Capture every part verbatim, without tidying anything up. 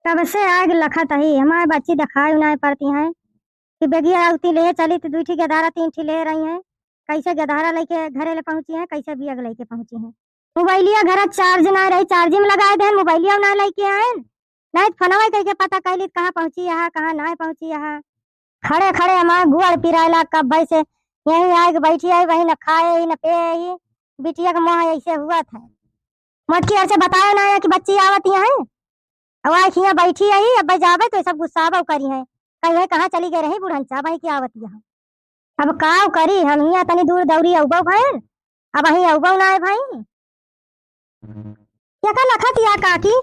कब से आग लखत ही, हमार बच्ची देखाई नाहीं पड़ती हैं कि बेगिया अउती ले चली तो दुइ ठी गदहरा तीन ठी ले रही हैं। कैसे गदहरा लइके घरे ले पहुँची हैं, कैसे बियग लइके पहुँची हैं। मोबाइलिया घर चार्ज नाहीं रही, चार्जिंग में लगाए देहन, मोबाइलिया नाहीं लइके आएन, नाहीं तो फोनवा कइके पता कइली कहाँ पहुँची है, कहाँ नाहीं पहुँची है। खड़े खड़े हमार गुआड़ पिराए लाग, कब्बे से यहीं आए के बैठी है, वहीं न खाए ही न पिए ही। बिटिया के मोह ऐसे हुआ था। मोटकी ओर से बताओ ना है कि बच्ची आवत यहाँ है। अब आए हियाँ बैठी है, अब जाबे तो सब गुस्साबो करी है, कही है कहाँ चली गए रही बुढ़नचा, वहीं की आवत यहाँ। अब काव करी, हम हियाँ तनी दूर दौरी अउबो भैन, अब वहीं अउबो ना है भाई। क्या का लखत या काकी?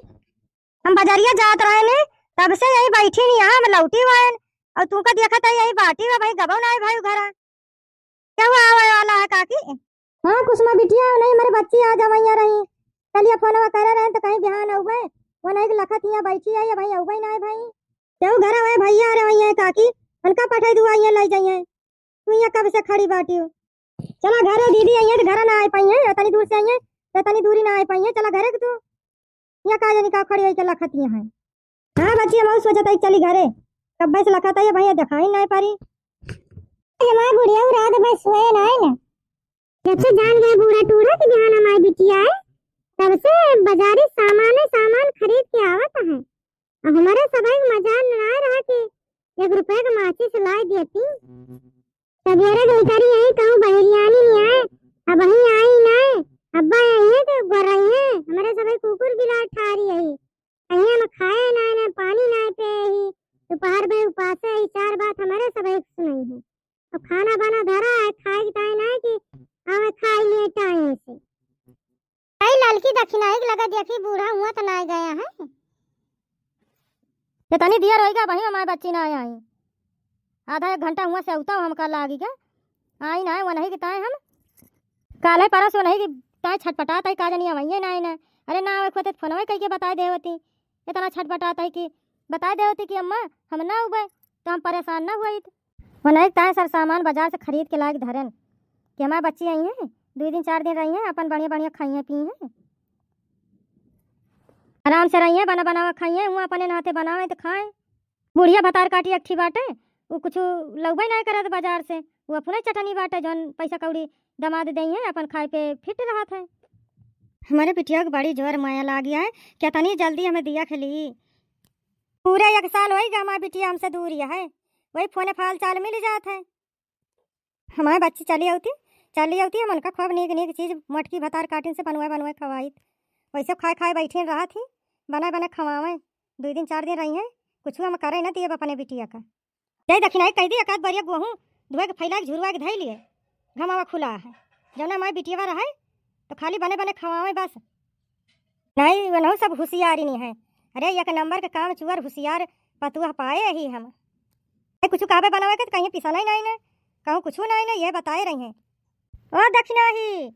हम बजरिया जात रहेन, तब से यहीं बैठी नहीं, यहाँ हम लौटी हुआ है, और तुमका देखत है यहीं बाटी हुआ भाई, गबो ना है भाई घरा। क्या हुआ आवे वाला है काकी? हाँ कुसुमा बिटिया, नहीं मेरे बच्ची आ जवैया रही, चलिए फोनवा करे रहे तो कहीं बिहान अउबे, वो नहीं लखत यहाँ बैठी है, ये भाई अउबे ना है भाई। क्यों घर आवे भैया रे वही है काकी, उनका पठाई दुआ ये ले जाइए। तू यहाँ कब से खड़ी बाटी हो? चला घरे, दीदी आई है तो घर ना आ पाई है, इतनी दूर से आई है, इतनी दूरी ना आ पाई है, चला घरे के तू। यहाँ का जानी का खड़ी होई के लखत यहाँ है। हाँ बच्ची, हम सोचत है चली घरे, कब्बे से लखत है भैया देखाई ना पारी। हमार बुढ़िया रात भर सोए ना है ना, जब से जान गए बूढ़ा टूढ़ा कि बिहान हमारी बिटिया है, तब से बाजारी सामान है, सामान खरीद के आवत है। अब हमारे सबाई के मजाल ना रहा कि एक रुपया के माचिस लाई देती। सवेरे के निकरी यही कहूँ बहरियानी नहीं आए, अब वहीं आई ना। अब्बा आई है तो गोर रही है, हमारे सबाई कुकुर बिलार ठारी है। कहीं हम खाए ना, ना पानी ना पे ही, दोपहर में उपासे ही, चार बात हमारे सबाई के सुनाई है। अब खाना बाना धरा है, खाए के टाइम ना है कि आवे खाई लिए टाइम से। आई ललकी दखिनाई के लगा देखी बूढ़ा हुआ तो ना गया है। इतनी दिया रहेगा वहीं हमारे बच्ची ना आई। आधा एक घंटा हुआ से उताव हमका लागी के आई ना, वो नहीं कि ताए हम काले परस वो नहीं कि ताए छटपटात है का जानी अवैये ना आई ना। अरे ना आवे खोते फोनवे कह के बताए देवती, इतना छटपटात है कि बताए देवती कि अम्मा हम ना उबे तो हम परेशान ना हुई। वो नहीं ताए सर सामान बाजार से खरीद के लाके धरन कि हमारे बच्ची आई हैं, दो दिन चार दिन रही हैं, अपन बढ़िया बढ़िया खाई हैं पी हैं, आराम से रही हैं, बना बनावा खाई हैं, वो अपने हाथे बनावे तो खाएं। बुढ़िया भतार काटी अकठी बाटे, वो कुछ लउबे नहीं करत बाजार से, वो अपने चटनी बाटे, जौन पैसा कौड़ी दमाद देई हैं, अपन खाए पे फिट रहत है। हमारे बिटिया के बड़ी जोर माया लाग गया है, कितनी जल्दी हमें दिया खिली। पूरे एक साल होई गया हमार बिटिया हमसे दूर है, वही फोने फाल चाल मिल जात है। हमार बच्ची चली अउती, चली अउती, हम उनका खूब नीक नीक चीज मोटकी भतार काटिन से बनवाए बनवाए खवाइत। वैसे खाए खाए बैठिन रहत ही, बनाए बनाए खवावे। दुइ दिन चार दिन रही हैं, कुछ हम करे न दिए अपने बिटिया का। जय दखिनाई कह दी, एकाध बरिया गोहूँ धोए के फैला के झुरवा के धई लिए, घमावा खुला है। जौना हमार बिटिया रहे तो खाली बने बने खवावे बस। नहीं, वनहु सब हुसियारी नहीं है। अरे, एक नंबर के काम चुअर हुसियार पतुआ पाए ही हम। ए, कुछ कहबे बनवे के तो कहीं पिसा नहीं, नहीं ने, कहूँ कुछ नहीं ने, ये बताए रही हैं। ओ दखिनाही।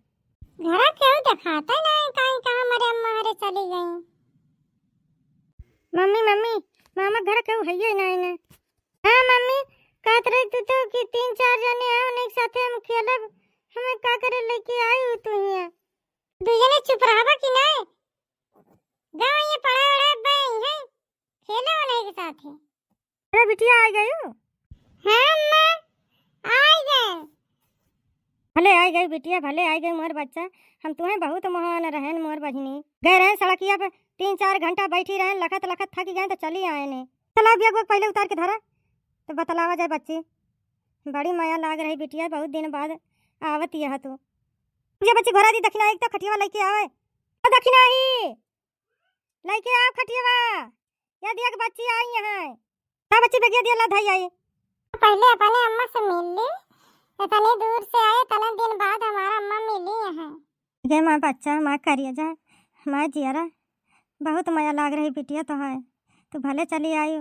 घरा केहू देखाते नहीं, कहीं कहाँ मरे अम्मा हरे चली गई। मम्मी, मम्मी, मामा घर केहू है ही नहीं ने। हाँ मम्मी, कहत रही तू तो कि तीन चार जने आओ, नहीं साथे हम खेलब, हमें का करे लेके आई हो तू हियाँ? दुजने चुप रहबा कि नहीं? गाँव ये पढ़े वढ़े बे हैं, खेले वाले के साथ है। अरे बिटिया आ गई हो? हाँ अम्मा, आ गए। भले आ गई बिटिया, भले आ गई मोर बच्चा। हम तुम्हें बहुत महान रहन मोर बहिनी। गए रहन सड़किया पे तीन चार घंटा बैठी रहन, लखत लखत थक गए तो चली आए ने। चला अब ये पहले उतार के धरा तो बतलावा जाए बच्ची। बड़ी माया लाग रही बिटिया, बहुत दिन बाद आवत यह तू। ये बच्ची घोरा दी दखिना एक तो खटियावा लेके आवे। ओ दखिना ही, लेके आओ खटियावा। या दिया के बच्ची आई यहाँ। हाँ बच्ची बेगिया दिया ला धई आई। पहले अपने अम्मा से मिल ली, इतने दूर से आए, इतने दिन बाद हमारा अम्मा मिली यहाँ। गे माँ बच्चा, माँ करिया जा, माँ जियरा, बहुत मया लाग रही बिटिया तो है, तू भले चली आई।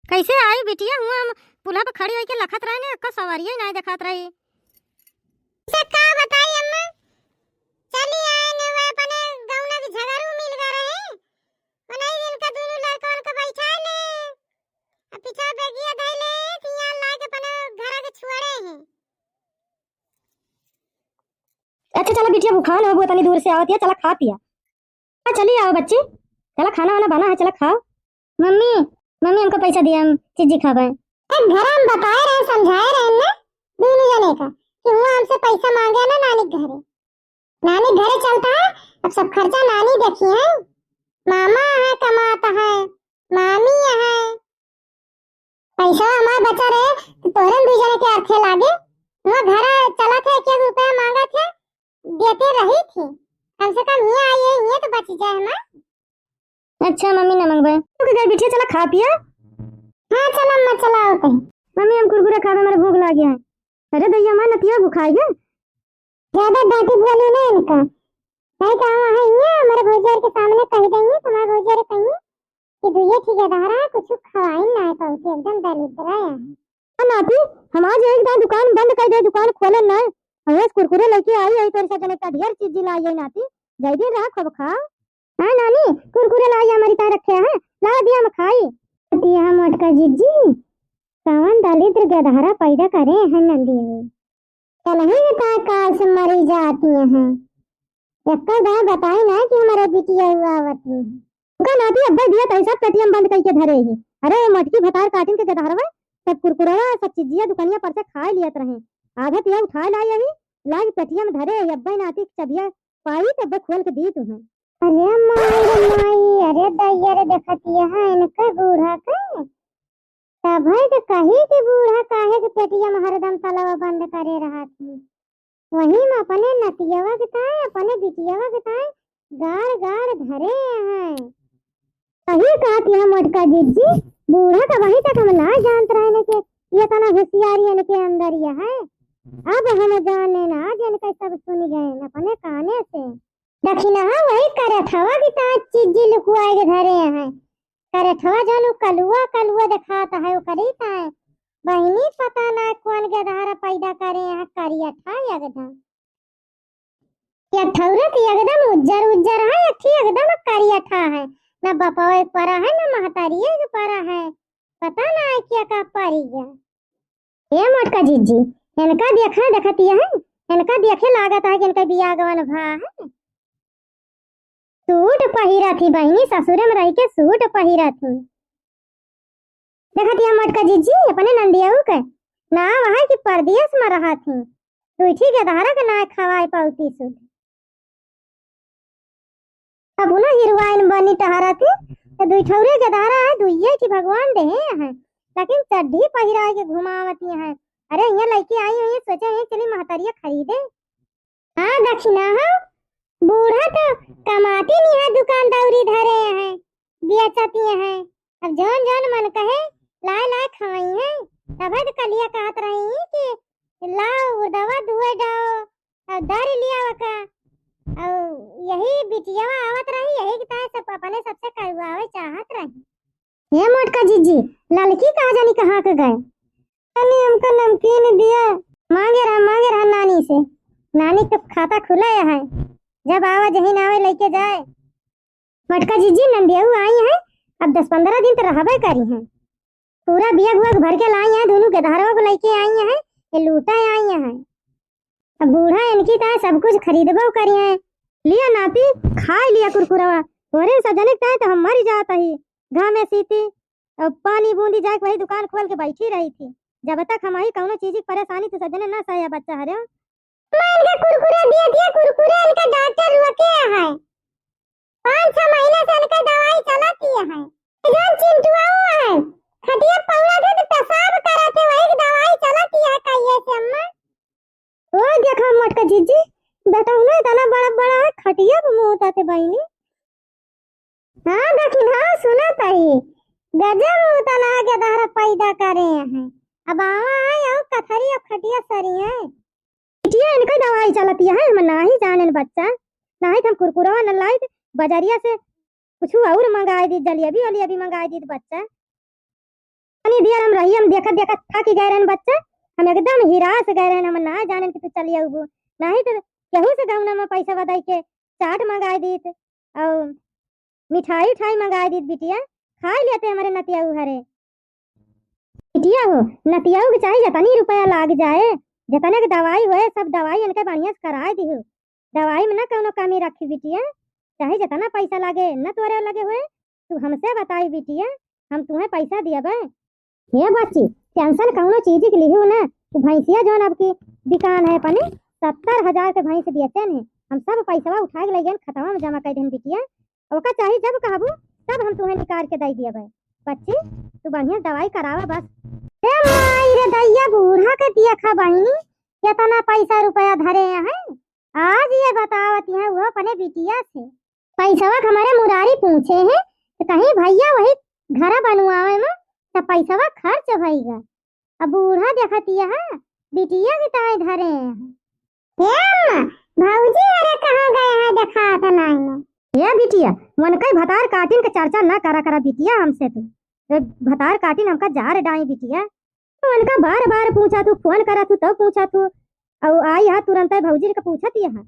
कैसे आई बिटिया? हुआ हम पुलहा पे खड़ी होके लखत रहे ने, एक्का सवारिया ही नाहीं देखात रही। से का बताई अम्मा, चली आए ने, वे अपने गौना के झगड़ू मिल गए रहे, उन्हीं दिन का दोनों लड़कन का बैठा ले, अब पीछा बेगिया धई ले, तिया लाग अपने घर के छुअड़े हैं। अच्छा चला बिटिया, भूखान हो, वो तनी दूर से आवत है, चला खा पिया। हाँ चली आओ बच्ची, चला खाना वाना बना है, चला खाओ। मम्मी, मम्मी, हमका पैसा दिया, हम चिज्जी खाबे। ए, घर हम बताए रहे, समझाए रहे ना, दोनों जने का, कि हुआ हमसे पैसा मांगे ना नानी के घरे। नानी के घरे चलता है, अब सब खर्चा नानी देखी है। मामा है, कमाता है, मामी है, पैसा हमार बचा रहे, तो तोहरे दुई जने के अर्थे लागे। हुआ घर चला थे, एक एक रुपया मांगा थे, देते रही थी। कम से कम हियाँ आई है, हियाँ तो बच जाए हमार। अच्छा मम्मी, ना मंगबे। तू के घर बिटिया, चला खा पिया। हाँ, चला अम्मा, चला आओ कहीं। मम्मी, हम कुरकुरे खाबे, हमारे भूख लागे है। अरे दैया, हमार नतिया भुखाई है। ज्यादा डांटी बोली ना इनका, नहीं तो हम है ये हमारे भौजाई के सामने कह देंगे, तुम्हारे भौजाई कहिए कि दुइये ठीक है, कुछ खवाई ना है, पहुँचे एकदम दलिद्र है। हाँ नाती, हम आज एक दाई दुकान बंद कर दे, दुकान खोले ना। हम आज कुरकुरे लेके आई है, तोरे से जने का ढेर चीज लाई है नाती, जाई दिन रहा खूब खाओ। हाँ नानी, कुरकुरे लाई हमारी ताई रखे है, ला दिया हम खाई। दिया मोटका जिज्जी, कवन दलिद्र गदहरा पैदा करे हैं नंदी हो। कलही का काल से मरी जाती हैं। एक्का दाई बताई ना कि हमारे बिटिया हुआ आवत है। उनका नाती अब्बे दिया तैसा पेटीएम बंद करके धरे ही। अरे मोटकी भतार काटिन के गदहरवा, सब कुरकुरवा, सब चिज्जिया दुकनिया पर से खाए लियत रहे। आधा तिया उठाए लाई यही, लाग पेटीएम धरे ही। अब्बे नाती चबिया पाई तब्बे खोल के दी तुम्हें। अरे माई रे माई, अरे दैया रे, देखत यह है इनका बूढ़ा का। तभई तो कही कि बूढ़ा काहे के पेटीएम हरदम तलवा बंद करे रहत ही। वही में अपने नतियवा के ताई, अपने बिटियवा के ताई गाड़ गाड़ धरे हैं। सही कहत यह मोटका जिज्जी, बूढ़ा का वही तक हम ना जानत रहे के ये तना होशियारी इनके अंदर यह है। अब हम जाने ना, आज इनके सब सुन गए अपने काने से। दखिनहा वही करठवा की ताई चिज्जी लुकुआए के धरे हैं। करठवा जौन उ कलुआ कलुआ देखात है, ओकरी ताई बहिनी पता ना कौन गदहरा पैदा करे हैं, करियठा एकदम। ये ठौरा तो एकदम उज्जर उज्जर है, ये थी एकदम करियठा है। ना बपवे के परा है, ना महतारिये के परा है। पता ना है क्या का परी गया। ए मोटका जिज्जी, इनका देखा देखत यह है, इनका देखे लागत है कि इनका बियाह गवन भा है। सूट पहिरा थी बहिनी, ससुरे में रह के सूट पहिरा थी। देखत यह मोटका जिज्जी, अपने नंदियाऊ के ना वहाँ की परदेस में रहा थी, दुइठी गदहरा के ना खवाए पाउती सूट। अब ना हिरवाइन बनी टहरा थी, तो दुई ठौरे गदहरा है, दुइये की भगवान देहे हैं, लेकिन चड्ढी पहिरा के घुमावती हैं। अरे ये लड़की आई हुई है, सोचे हैं चली महतारिया खरीदे। हाँ दखिनहा, बूढ़ा तो कमाती नहीं है, दुकान दौरी धरे हैं, बेचती हैं। अब जौन जौन मन कहे लाए लाए खाई हैं। तब तो कलिया कहत रही कि लाओ उर्दवा दुए डाओ, अब दर लिया वका, और यही बिटियावा आवत रही, यही की ताई सब अपने सबसे करवावे चाहत रही। हे मोटका जिज्जी, ललकी कहाँ जानी कहाँ के गए? तनी हमका नमकीन दिया। मांगे रहा, मांगे रहा नानी से। नानी के खाता खुला है, जब आवा जहीन आवे लेके जाए। मोटका जिज्जी, नंदियाऊ आई है, अब दस पन्द्रह दिन तो रहबे करी हैं। पूरा बियग उयग भर के लाई हैं, दोनों गदहरवा को लेके आई हैं, ये लूटा आई हैं। अब बूढ़ा इनकी ताई सब कुछ खरीदबो करी हैं। लिया नाती, खाए लिया कुरकुरवा। तोरे सजने के ताई तो हम मरी जात ही। घामे सीती और पानी बूंदी जाए के वही दुकान खोल के बैठी रही थी। जब तक हम ही कौनो चीज की परेशानी तो सजने ना सहे बच्चा हरे। माँ इनका कुरकुरे दिया, दिया कुरकुरे, इनका डॉक्टर रोके है। पाँच छह महीने से इनका दवाई चलती है। जौन चिंटुआ हुआ है, खटिया पौड़ा थे तो पेशाब कराते, वही की दवाई चलती है कहिए से अम्मा। ओ देखा मोटका जिज्जी, बेटा उन्हें इतना बड़ा बड़ा है, खटिया पे मुँह उठाते बहिनी। हाँ दखिनहा, सुना ताई, गजब उतना गदहरा पैदा करे हैं। अब आवा है और कथरी और खटिया सरी है। बिटिया इनका दवाई चलती है, हम नाही जानेन बच्चा, नाही तो हम कुरकुरवा न लाई, बजरिया से कुछ और मंगाई दी, जलेबी वलेबी मंगाई दी बच्चा। तनी देर हम रही, हम देखत देखत थक गए रहन बच्चा, हम एकदम हिरास गए रहन, हम ना जानेन कि तू चली अउबू, नाही तो केहू से गौना में पैसा बदाई के चाट मंगाई दीत और मिठाई उठाई मंगाई दीत बिटिया, खाई लेते हमारे नतिया हरे। बिटिया हो, नतियाऊ के चाहे जतनी रुपया लाग जाए, जतने के दवाई होए, सब दवाई इनके बढ़िया से कराए दिहु। दवाई में ना कौनो कमी रखी बिटिया, चाहे जतना पैसा लागे, न तोरे लगे होए, तू हमसे बताई बिटिया, हम तुहें पैसा दियबे। हे बच्ची, tension कउनो चीज के लिहू ना। उ भैंसिया जौन अब की बिकान है अपने, सत्तर हजार के भैंस बेचेन है। हम सब पैसवा उठाइ के लइ गएन, खतवा में जमा कइ देन बिटिया। ओका चाही जब कहबू, तब हम तुहें निकाल के दइ दियबे। बच्ची, तू बढ़िया दवाई करावा बस। ए माई रे दैया, बूढ़ा के देखा बहिनी, केतना पैसा रुपया धरे हैं। आज ये बतावत हैं वो अपने बिटिया से। पैसवा के हमरे मुरारी पूछे हैं, तो कहीं भइया वही घर बनवावे में सब पैसवा खर्च भइगा। अब बूढ़ा देखतिया है, बिटिया के ताई धरे हैं। हे अम्मा, भौजी अरे कहाँ गए हैं, देखात नाई है। हे बिटिया, उनका भतार काटिन के चर्चा ना करा करा बिटिया हमसे तू। ए, भतार काटिन हमका जार डाई बिटिया। तो उनका बार बार पूछा थू, फोन करा थू, तब पूछा थू। अउ आई हा तुरंत भौजी का पूछत यहाँ।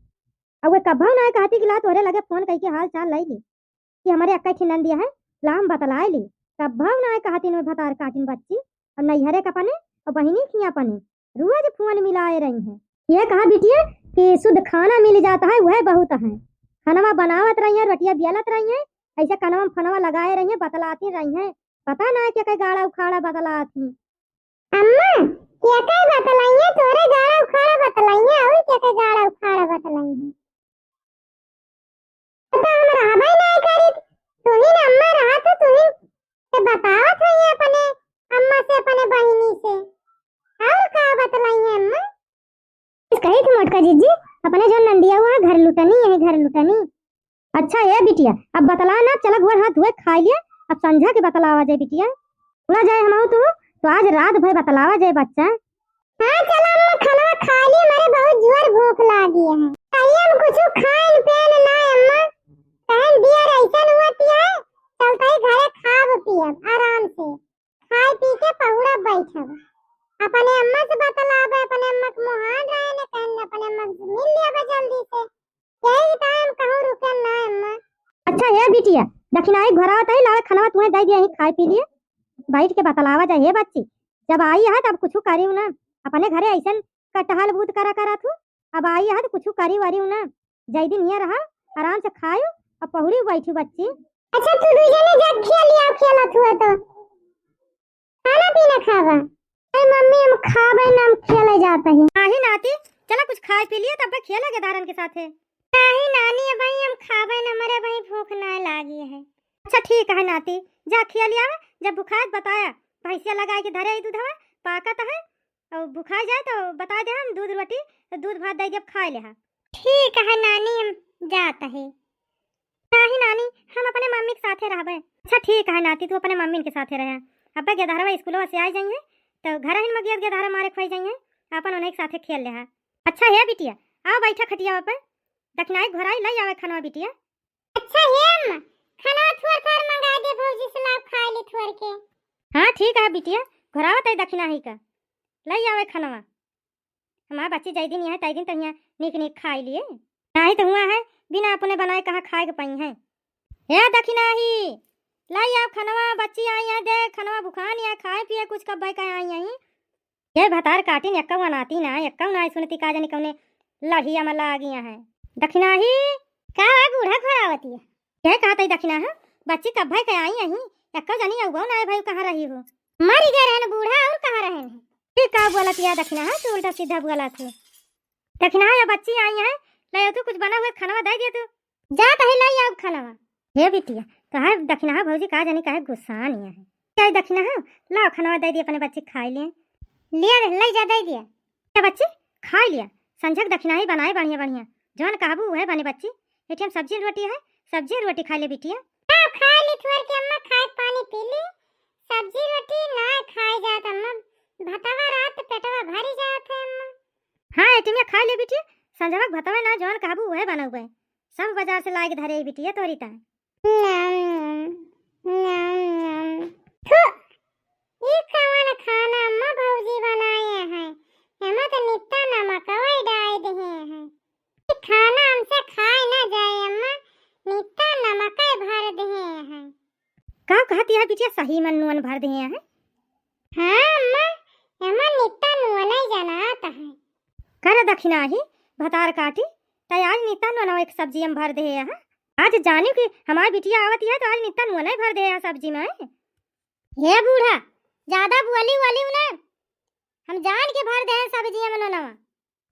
अउ वे कभौ ना कहती कि ला तोहरे लगे फोन कइके हाल चाल लइ ली कि हमरे अक्का ठिनन दिया है, ला हम बतलाए ली। कभौ ना कहती न भतार काटिन बच्ची, अउ नैहरे का पने, अउ बहिनी खिया पने, रोज फोन मिलाए रही हैं। ये कहा बिटिया कि शुद्ध खाना मिल जाता है, वह बहुत है। खानवा बनावत रही हैं, रोटिया बियालत रही हैं, ऐसे कनवा में फोनवा लगाए रही हैं, बतलाती रही हैं। पता ना है कि कई गाड़ा उखाड़ा बतलाती। अम्मा, केके बतलाइए, तोरे गाड़ा उखाड़ा बतलाइए, और केके गाड़ा उखाड़ा बतलाइए? तो हम रहबे नहीं करी, तुहिन अम्मा रहा तो तुहिन से बतावत है अपने अम्मा से, अपने बहिनी से, और का बतलाइए अम्मा? कही थी मोटका जीजी, अपने जो नंदिया हुआ घर लुटनी है, घर लुटनी। अच्छा ए बिटिया, अब बतला ना, चला गोड़ हाथ धोए खाइ लिया, अब संझा के बतलावा जाए बिटिया। ना जाए हम तू, तो आज रात भर बतलावा जाए बच्चा। हाँ चला अम्मा, खाना खाइ लिया, मारे बहुत जोर भूख लागी है। कहीं हम कुछ खाइन पेन ना अम्मा, कहन दिया ऐसन हुआ पिया, चलते ही घरे खाब पियब आराम से। खाए पी के पहुड़ा बैठब। अपने अम्मा से बतलाबे, अपने अम्मा के मुहान रहे ने कहन, अपने अम्मा से मिल लेबे जल्दी से। यही टाइम कहूँ रुके ना अम्मा। अच्छा हे बिटिया, दखिनाही घरावत है, लावे खानवा तुम्हें दे दिया ही खाए पी लिए। बैठ के बतलावा जा हे बच्ची, जब आई है तब कुछ करियो ना। अपने घरे ऐसन कटहल बूत करा करा थू, अब आई है तो कुछ करियो वरियो ना। जय दिन हियाँ रहा, आराम से खायो और पहुड़ी बैठी बच्ची। अच्छा तू दू जने जा खेल लिया, खेलत हुआ तो खाना पीना खावा। अरे मम्मी हम खाबे ना, हम खेले जात ही। नाही नाती, चला कुछ खाए पी लिए तब खेले गेदारन के साथे। नाही नानी, अबही हम खाबे ना, हमरे अबही भूख ना लागी है। अच्छा ठीक है नाती, जा खेल आवे, जब भुखाए बताया, भैंसिया लगाए के धरे ही दूधवा, पाकत है, और भुखाए जाए तो बता दे, हम दूध रोटी, दूध भात दे देब खाए ले हा। ठीक है नानी, हम जात है। नाही नानी, हम अपने मम्मी के साथे रहबे। अच्छा ठीक है नाती, तू अपने मम्मी के साथे रहे। अब्बे गेदहरवा स्कूलवा से आइ जाइए, तो घर हिन में गेद गेदहरा मारे खुआई जाइए, अपन उन्हीं के साथे खेल ले है। अच्छा हे बिटिया, आओ बैठा खटिया पे, दखिनाही घोराई लइ आवे खानवा बिटिया। अच्छा हे अम्मा, खानवा थोर थोर मंगा दे भौजी से, लाओ खाए ले थोर के। हाँ ठीक है बिटिया, घोरावत है दखिनाही का, लइ आवे खानवा। हमार बच्ची जय दिन यहाँ तय दिन तो यहाँ नीक नीक खाई लिए। नाही तो हुआ है, बिना अपने बनाए कहाँ खाए के पाई है। हे दखिनाही, लाई आओ खनवा, बच्ची आई है, दे खनवा भुखान है, खाए पिए कुछ कब्बे का आई है। ये भतार काटिन एक्का वनाती ना, एक्का ना सुनती का जानी कौने लड़िया में लागी है। दखिनाही। का है बूढ़ा घोरावती है? ये कहा तई दखिना है, बच्ची कब्बे का आई है, एक्का जानी अउबो ना है भाई, कहाँ रही हो? मरी गए रहन बूढ़ा और कहाँ रहन है? ये का बोलत या दखिना है, तू उल्टा सीधा बोलत है। दखिना है, या बच्ची आई है, ले तू कुछ बना हुआ खनवा दे दे तू। जा तही लाई आउ खनवा। हे बिटिया, काहे दखिना है भौजी का जानी काहे गुस्सान या है। क्या दखिना है, लाओ खनवा दे दे अपने बच्ची खाई ले। लिया रे, ले जा दे दिया। ए बच्ची, खाई लिया। संझक दखिना ही बनाए बढ़िया बढ़िया। जौन कहबू उहे बने बच्ची। एठिया में सब्जी रोटी है, सब्जी रोटी खाई ले बिटिया। हाँ, खाई ली थोर के अम्मा, खाए के पानी पी ली। सब्जी रोटी ना खाए जात अम्मा, भतवा रहत पेटवा भरी जात है अम्मा। हाँ, एठिया में खाई ले बिटिया, संझवा के भतवा ना जौन कहबू उहे बनउबे। सब बाजार से लाए के धरे ही बिटिया तोरी ता। नम, नम, नम। थू, ई कवन खाना अम्मा भौजी बनाए हैं? एमा तो नित्ता नमकवे डाल दिए हैं। ई खाना हमसे खाए ना जाए अम्मा, नित्ता नमके भर दिए हैं। का कहत यह बिटिया, सही में नून भर दिए हैं? हाँ अम्मा, एमा नित्ता नून ही जनात है। कर दखिना ही, भतार काटी, तै आज नित्ता नून एक सब्जी में भर दिए हैं। आज जानी कि हमारी बिटिया आवत है तो आज नित्ता नून ही भर दिए हैं सब्जी में। हे बूढ़ा, ज्यादा बोली वाली ना, हम जान के भर दे सब्जिया में नोनवा।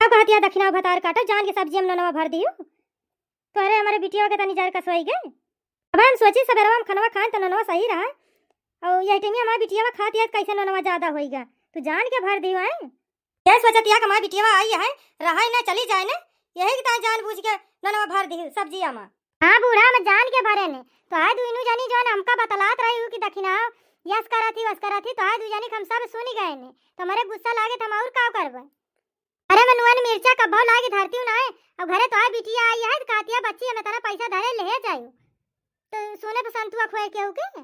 का कहतिया दखिना भतार काटा, जान के सब्जिया में नोनवा भर दियो। तोहरे हमारे बिटिया के तनी जर कसवाई गए। अब हम सोची सबेरवा में खनवा खान त नोनवा सही रहा, और यही टाइम हमारे बिटिया खातिया कैसे नोनवा ज्यादा होइगा, तू जान के भर दियो है। यह सोचतिया कि हमार बिटिया आई है, रहा ही ना, चली जाए ने, यही के ताई जान बूझ के नोनवा भर दी सब्जिया मा। हाँ बूढ़ा, हम जान के भरे ने, तो आए दुइनू जनी जौन हमका बतलात रही हूँ कि दखिना यस करत ही, वस करत ही, तो आए दुइ जनी के हम सब सुनी गए ने, तो हमारे गुस्सा लागे तो हम और का करबे? अरे मैं नुआ ने मिर्चा कब्बो लागे धरती हूँ ना है, अब घरे तो आए बिटिया आई है, तो कहतिया बच्ची हमें तरह पैसा धरे ले जायो। तो सुने तो संतुआ खोए केहू के।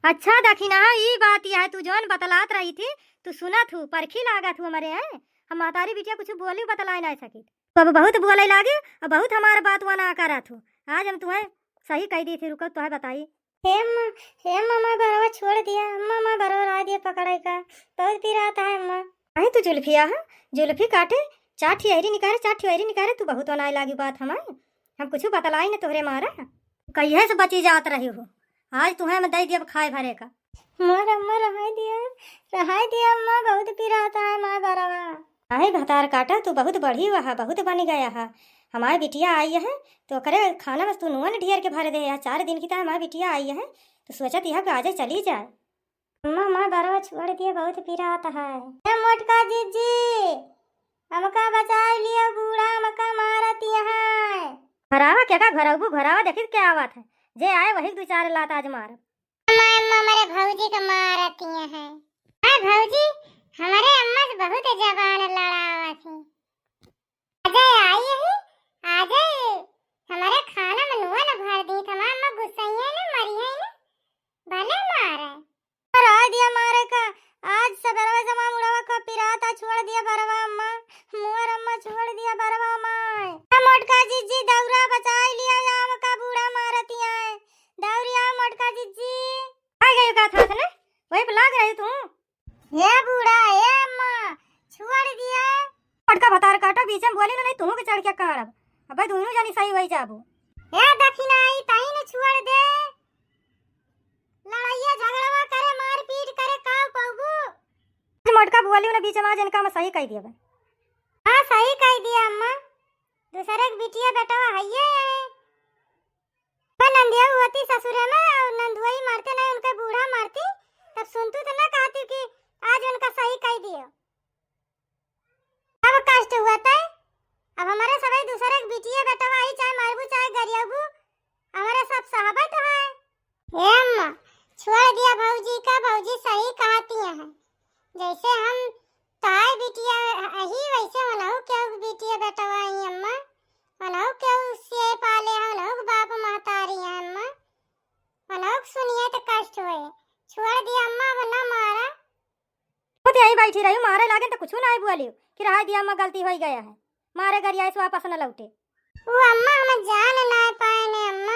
अच्छा दखिना, ई बात यह है, तू जौन बतलात रही थी, तू सुनत हूँ, परखी लागत हूँ हमरे हैं। हम महतारी बिटिया कुछ बोली बतलाए ना सकी। तू अब बहुत बोले लागे, अब बहुत हमार बात वना करत हूँ। आज हम तुम्हें सही कह दी थी, रुको तुम्हें बताई। हे अम्मा, हे अम्मा, हमार बरवा छोड़ दिया, अम्मा, हमार बरवा रह दिया पकड़े का, बहुत पिरात है अम्मा। अरे तू जुल्फिया है, जुल्फी काटे, चार ठियरी निकाले, चार ठियरी निकाले, तू बहुत वनाए लागी बात हमार। हम कुछ बतलाई न तोहरे मारा। कहिए से बची जात रही हो, आज तुम्हें हम दे दिया खाए भरे का। मोर अम्मा रहाई दिया, रहाई दिया अम्मा, बहुत पिरात है हमार बरवा। अरे भतार काटा, तू बहुत बढ़ी हुआ है, बहुत बन गया है। हमार बिटिया आई है, तो ओकरे खाना में तू नुआ न ढेर के भर दे है। चार दिन की तो हमार बिटिया आई है, तो सोचत यह कि आजे चली जाए। अम्मा, हमार बरवा छोड़ दिया, बहुत पिरात है। ए मोटका जीजी, हमका बचाए लियो, बूढ़ा हमका मारत यहाँ। घरावा के का घरौबू, घरावा देखित क्या आवत है, जे आए वही दो चार लात आज मारब। अम्मा, अम्मा, हमारे भौजी का मारत यहाँ है। हाँ भौजी, हमारे अम्मा से बहुत जबान लड़ावत है। अजय आई है, अजय हमारे खाना में नुआ न भर दी, हमार अम्मा गुस्सइया न मरी है न, भले मारे। रह दिया मारे का, आज सबेरवा जमा मुड़वा का पिराता, छोड़ दिया बरवा अम्मा, मोर अम्मा छोड़ दिया बरवा अम्मा। ए मोटका जीजी दौरा बचाई लिया या हमका बूढ़ा मारतिया है, दौरी आओ मोटका जीजी। आ गई का था ने, वही पे लाग रही तू। हे बूढ़ा, हे अम्मा, छोड़ दिया। मोटका भतार काटा, बीच में बोली ना, नहीं तुहू के चढ़ के काढ़ब। अबे दोनों जानी सही वही जाबू। हे दखिना, ई तही न छोड़ दे। लड़ाइया झगड़वा करे, मारपीट करे, का पौबू? मोटका बोली ना बीच में, आज इनका हम सही कह दिया बे। हाँ, सही कह दिया अम्मा। दूसरे के बिटिया बेटवा हइये है। पर नंदिया होती ससुरे में और नंदुआई मारते नहीं, उनके बूढ़ा मारती, तब सुनतू तो ना कहती कि आज उनका सही कह दियो। अब कष्ट हुआ तय, अब हमारे सबै दूसरे के बिटिया बेटवा आई, चाहे मारबू चाहे गरियाबू, हमारे सब सहबत है। हे अम्मा, छोड़ दिया भौजी का, भौजी सही कहती हैं। जैसे हम ताई बिटिया अही, वैसे उनहु केहू के बिटिया बेटवा आई अम्मा, उनहु केहू से पाले हैं, उनहु के बाप महतारी हैं अम्मा, उनहु के सुनिए तो कष्ट होए। छोड़ दिया अम्मा, अब ना मारा। खुद यहीं बैठी रही, मारे लागे तो कुछ ना बोली कि रहा दिया अम्मा, गलती हो गया है, मारे गरिया से वापस न लौटे। वो अम्मा हम जान ना पाए ने अम्मा।